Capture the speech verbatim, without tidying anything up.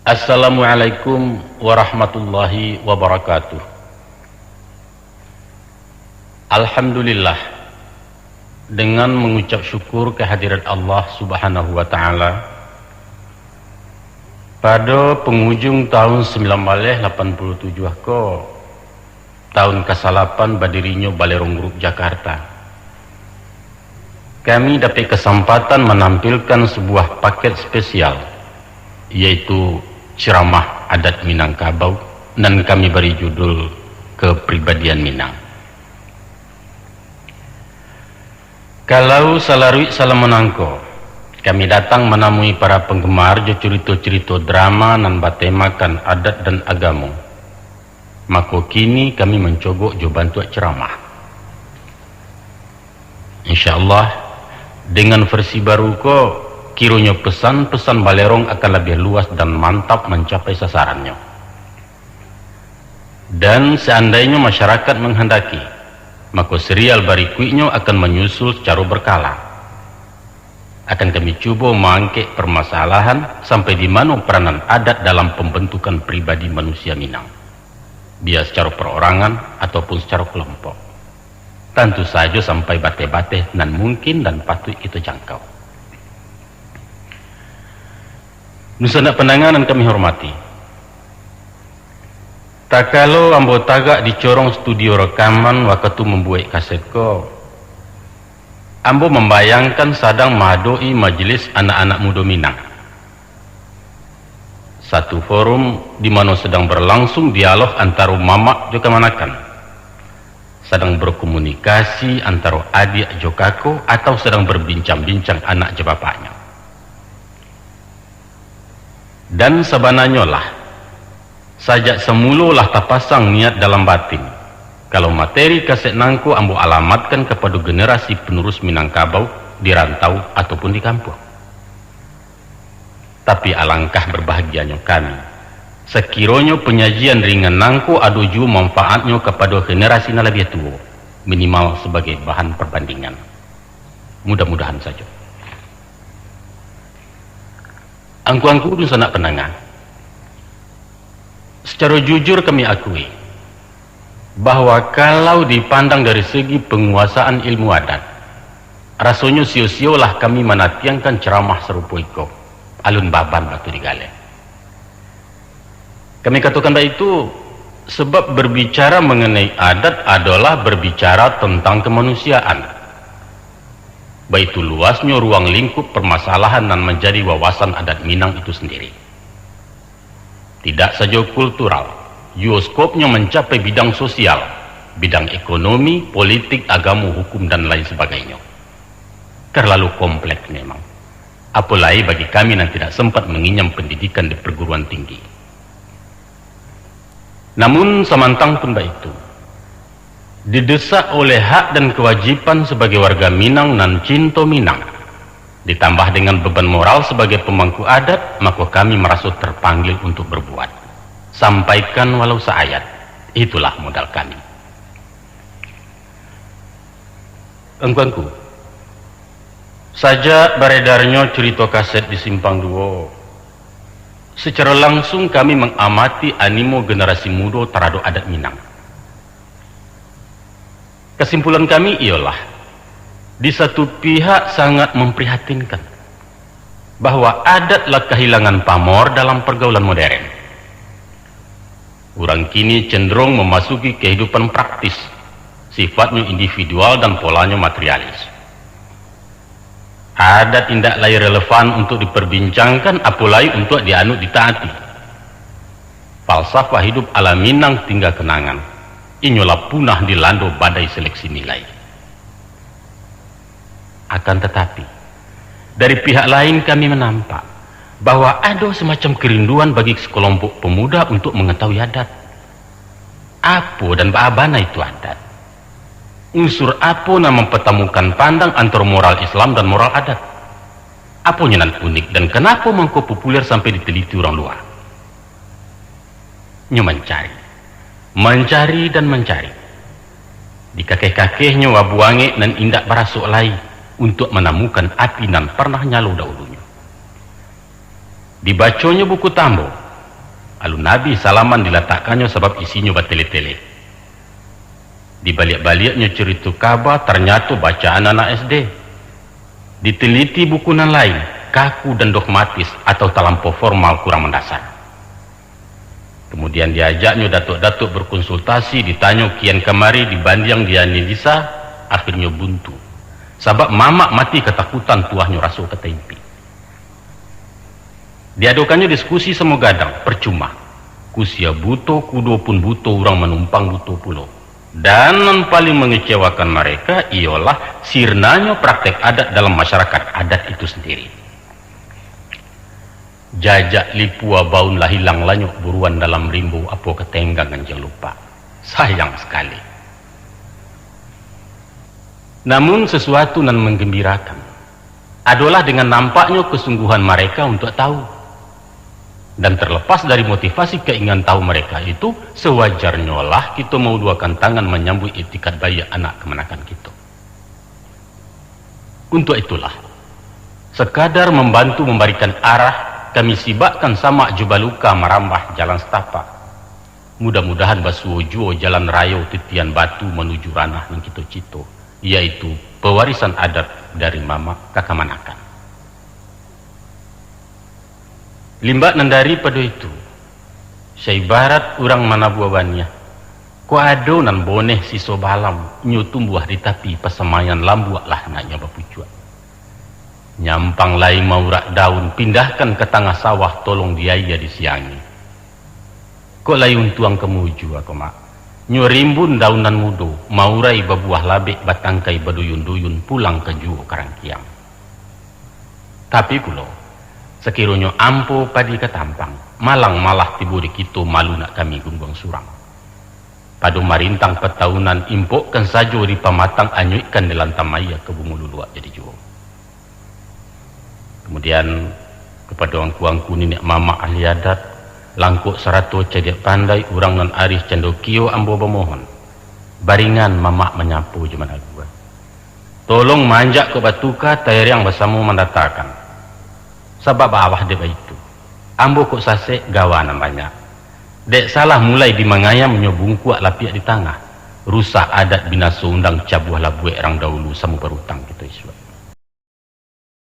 Assalamualaikum warahmatullahi wabarakatuh. Alhamdulillah, dengan mangucap syukur kehadirat Allah Subhanahu wa Ta'ala, pada pangujung tahun sambilan baleh lapan puluah tujuah ko, tahun kasalapan badirinyo Balerong Group Jakarta, kami dapek kasampatan manampilkan sabuah paket spesial, yaitu ceramah adat Minangkabau, nan kami bari judul Kepribadian Minang. Kalau salaruik salamo nangko, kami datang manamui para panggemar jo curito-curito drama nan batemakan adat dan agamo, mako kini kami mancogok jo bantuak ceramah. Insya Allah, dengan versi baru ko, kironyo pesan-pesan Balerong akan labiah luas dan mantap mancapai sasarannyo. Dan seandainyo masyarakat manghandaki, mako serial barikuiknyo akan manyusul sacaro berkala. Akan kami cubo maangkek permasalahan sampai di mano peranan adat dalam pambantukan pribadi manusia Minang, bia sacaro parorangan ataupun sacaro kalompok. Tantu sajo sampai bateh-bateh nan mungkin dan patuik kito jangkau. Dunsanak pandanga nan kami hormati, takalo ambo tagak di corong studio rakaman wakatu mambuek kaset ko, ambo mambayangkan sadang maadoki majelis anak-anak mudo Minang. Satu forum di mano sadang barlangsung dialog antaro mamak jo kamanakan, sadang barkomunikasi antaro adiak jo kako, atau sadang barbincang-bincang anak jo bapaknyo. Dan sabananyo lah, sajak samulo lah tapasang niat dalam batin, kalau materi kaset nangko ambo alamatkan kapado generasi panurus Minangkabau di rantau ataupun di kampuang. Tapi alangkah barbahagianyo kami, sakironyo panyajian ringan nangko ado juo manfaatnyo kapado generasi nan labiah tuo, minimal sabagai bahan parbandingan. Mudah-mudahan sajo. Angku-angku dunsanak pandanga, sacaro jujur kami akui, bahwa kalau dipandang dari segi panguasaan ilmu adat, rasonyo sio-siolah kami manatiangkan ceramah sarupo iko, alun baban batu digaleh. Kami katokan baitu, sabab barbicara manganai adat adolah barbicara tantang kamanusiaan. Baitu luasnyo ruang lingkup parmasalahan nan manjadi wawasan adat Minang itu sandiri. Tidak sajo kultural, juo skopnyo mancapai bidang sosial, bidang ekonomi, politik, agamo, hukum, dan lain sabagainyo. Terlalu kompleks memang. Apo lai bagi kami nan tidak sempat manginyam pandidikan di parguruan tinggi. Namun, samantang pun baitu, didesak oleh hak dan kawajiban sabagai warga Minang nan cinto Minang, ditambah dengan beban moral sabagai pamangku adat, mako kami maraso tarpanggil untuk berbuat. Sampaikan walau saayat, itulah modal kami. Angku-angku, sajak baredarnyo curito kaset di Simpang Duo, sacaro langsung kami mangamati animo generasi mudo taradok adat Minang. Kasimpulan kami iyolah, di satu pihak sangat mamprihatinkan, bahwa adat lah kahilangan pamor dalam pargaulan moderen. Urang kini cenderung mamasuki kahidupan praktis, sifatnyo individual dan polanyo materialis. Adat indak lai relevan untuk diperbincangkan, apo lai untuak dianut ditaati. Falsafah hidup ala Minang tingga kenangan, inyo lah punah dilando badai seleksi nilai. Akan tatapi, dari pihak lain kami manampak bahwa ado samacam kerinduan bagi sakalompok pemuda untuk mangatahui adat. Apo dan baa bana itu adat? Unsur apo nan mampatamukan pandang antaro moral Islam dan moral adat? Aponyo nan unik dan kanapo mangko populer sampai diteliti urang lua? Nyo mancari, mancari dan mancari. Di kakeh-kakehnyo abu angek nan indak barasok lai untuak manamukan api nan parnah nyalo dahulunyo. Dibaconyo buku tambo, Alun abih salaman dilatakkannyo sabab isinyo batele-tele. Dibaliak-baliaknyo carito kaba, tarnyato bacaan anak S D. Diteliti buku nan lain, kaku dan dogmatis atau talampau formal, kurang mandasar. Kamudian diajaknyo datuak-datuak berkonsultasi, ditanyo kian kamari, dibandiang, dianalisa, akhirnyo buntu. Sabab mamak mati katakutan, tuahnyo raso ka taimpik. Diadokannyo diskusi samo gadang, percuma. Kusia buto, kudo pun buto, urang manumpang buto pulo. Dan nan paling mengecewakan mereka iyolah sirnanyo praktek adat dalam masyarakat adat itu sendiri. Jajak lipua baun lah ilang, lanyok buruan dalam rimbo, apo ka tenggang anjiang lupak. Sayang sakali. Namun, sesuatu nan manggambirakan adolah dengan nampaknyo kasungguhan mareka untuak tahu. Dan terlepas dari motivasi kaingin tahu mareka itu, sewajarnyolah kito mauluakan tangan manyambuik iktikad baiak anak kamanakan kito. Untuak itulah, sakadar mambantu mambarikan arah, kami sibakkan samak jo baluka marambah jalan satapak. Mudah-mudahan basuo juo jalan rayo titian batu manuju ranah nan kito cito, yaitu pewarisan adat dari mamak ka kamanakan. Limbak nan daripado itu, saibarat urang manabua baniah, kok ado nan boneh siso balam, nyo tumbuah di tapi pasamaian, lambuak lah naknyo bapucuak. Nyampang lai maurak daun, pindahkan ka tangah sawah, tolong di aia disiangi. Kok lai untuang kamujua ko, Mak. Nyo rimbun daun nan mudo, maurai babuah labek, batangkai baduyun-duyun, pulang ka juo ka rangkiang. Tapi pulo, sakironyo ampo padi ka tampang, malang malah tibo di kito, malu nak kami gungguang surang. Pado marintang pataunan, impokkan sajo di pamatang, anyuikkan di lantam aia, ka bungo luluak jadi juo. Kamudian, kapado angku-angku niniak mamak ahli adat, langkok sarato cadiak pandai, urang nan arih candokio, ambo bamohon, baringan mamak manyapo jo managua. Tolong maanjak kok batuka, tairiang basamo mandatakan. Sabab baa dek baitu, ambo kok sasek gawa nan banyak. Dek salah mulai di mangayam, nyo bungkuak lapiak di tangah. Rusak adat binaso undang, cabuah labuek rang daulu, samo barutang